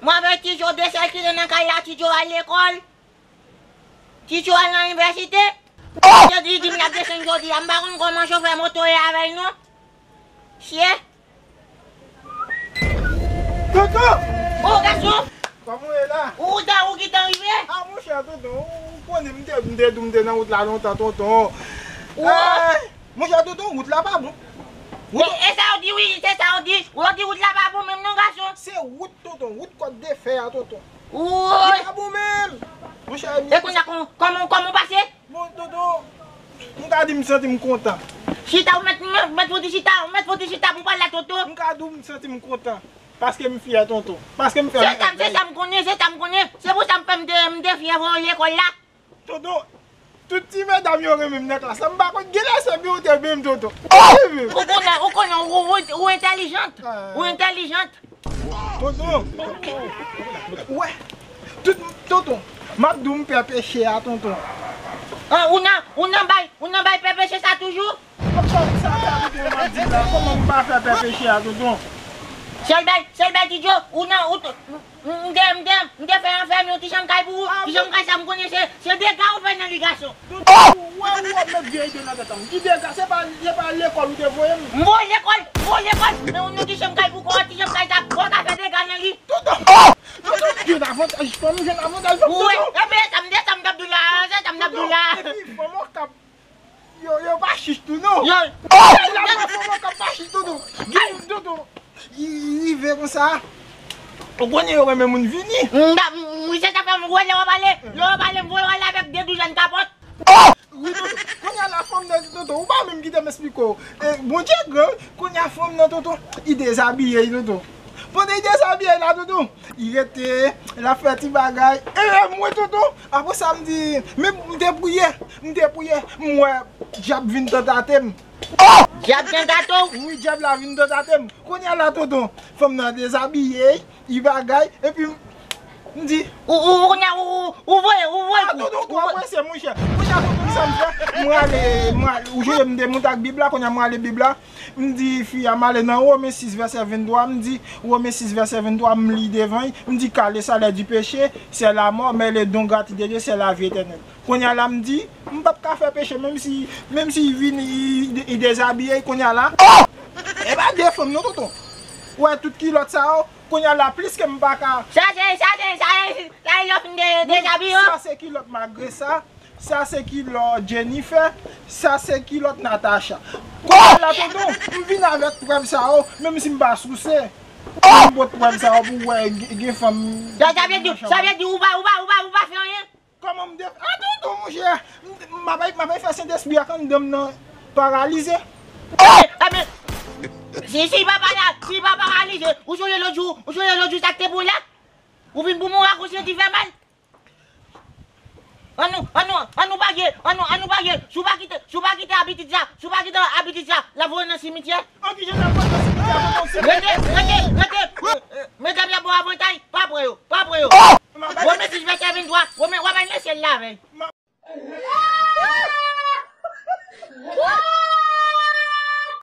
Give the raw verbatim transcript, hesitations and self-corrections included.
Mwen avèti Ti Djo de sèl ki nan kay la, Ti Djo al lekòl. Ti Djo al nan inivèsite. Jodi, li di m l ap desann jodi a. M pa konn kòman chofè moto ye avè l non. Chye. Tonton! O gason! Kòman w ye la? Ou ta ou ki tan rive? A monchè, tonton, ou konnen m te, m te di w m te nan wout la lontan, tonton. Ou Eh, monchè, tonton, wout la pa bon. E, e sa yo di wi, se sa yo di. Yo di wout la pa bon menm non gason. Se wout, tonton, wout kòd de fè a, tonton. Woy! Li pa bon menm. Monchè, e kounye a kòman, kòman w pase? Bon, tonton, m ka di m santi m kontan. Chita, ou mèt, mèt, mèt fouti chita, ou mèt fouti chita pou pale la, tonton. M ka di w m santi m kontan. Paske m fyè, tonton. Paske m fè Se sa, se sa m konnen, se sa m konnen. Se pou sa m fè m te, m te fyè voye w lekòl la. Tonton, tout ti medam yo renmen m nan klas la. M pa konn, genlè se byen ou te byen m, tonton. Ou konnen, ou konnen, ou, ou, ou entèlijant. Ou entèlijant. Tonton. Wè. Tout, tonton. M ap di w m pè peche a, tonton. Ah, ou nan, ou nan bay, ou nan bay pè peche sa toujou? Sa, sa, sa, tonton, m ap di la, kòman m pa fè pè peche a, tonton? Sèl bay, sèl bay Ti Djo, ou nan, ou t-, m, m te, m te, m te fè anfèm yon ti chanm kay pou ou. Ti chanm kay sa m konnen se, se dega ou fè nan li, gason. Tonton, ou wè, ou wè, mèt vye ide nan tèt an. Ki dega, se pa, se pa lekòl ou te voye m. M voye w lekòl, m voye w lekòl. Men ou nan ti chanm kay pou kò, ti chanm kay sa, ou ka fè dega nan li. Tonton, tonton, jwenn avantaj fanm, jwenn avantaj fanm, tonton. Ou wè, e ben, sa m de, sa m t ap di w la, se sa m t ap di w la. Epi, fanm okap, yo, yo pa chich tou, non. Yo, la, fanm okap pa chich, tonton. Gen moun, tonton. Li rive konsa. Ou konnen yo renmen moun vini. M da, m, m, se sa fè m wè lè w ap pale. Lè w ap pale, m voye w ale avèk de douzèn kapòt. Wi, tonton. Kounye a la, fanm nan, tonton, ou pa menm kite m esplike w. E, Bondye gran, kounye a fanm nan, tonton, li dezabiye, tonton. Pandan li dezabiye la, tonton, li rete, l ap fè ti bagay. E, e, mwen, tonton, apre sa, m di, men m te priye, m te priye, m wè dyab vin tantate m. Dyab tantate w? Wi, dyab la vin tantate m. Kounye a la, tonton, fanm nan dezabiye, li bagay, epi m di, ou, ou, ou, kounye a, ou, ou, ou voye, ou voye kou. Tonton, ou twò prese, monchè. Kounye a, tonton, sa m fè? Mwen ale, mwen ale, ou jwenn m te monte ak Bib la, kounye a mwen ale Bib la. M di fi a, m ale nan Women sis vèsè venntwa, m di, Women sis vèsè venntwa, m li devan li, m di, car le salaire du péché, c'est la mort, mais le don gratuit de Dieu, c'est la vie éternelle. Kounye a la, m di, m p ap ka fè peche, menm si, menm si li vini, li, li dezabiye, kounye a la. E pa de fanm non, tonton. Ou wè tout kilòt sa yo, kounye a la, plis ke m pa ka. Sa se, sa se, sa se, sa se lè w fin de, dezabiye yo. Sa se kilòt malgre sa. Sa se kilòt Jennifer. Sa se kilòt Natacha. Kounye a la, tonton, m vin avèk prèv sa yo, menm si m pa souse. M pot prèv sa yo pou w wè gen, gen fanm. Sa, sa vle di, sa vle di ou pa, ou pa, ou pa, ou pa fè anyen? Kòman m te, a tonton, monchè, m, m ap, m ap fè Sentespri ak anndan m nan paralize. E, e, men, si, si pa para-, si pa paralize, ou sonje lòt jou, ou sonje lòt jou sa k te pou la? Ou vin pou mwen akoz yo ti fè mal. Annou, annou, annou page, annou, annou page. Si w pa kite, si w pa kite abitid sa, si w pa kite abitid sa, l ap voye w nan simityè. An kijan l ap voye w nan simityè? Rete, rete, rete.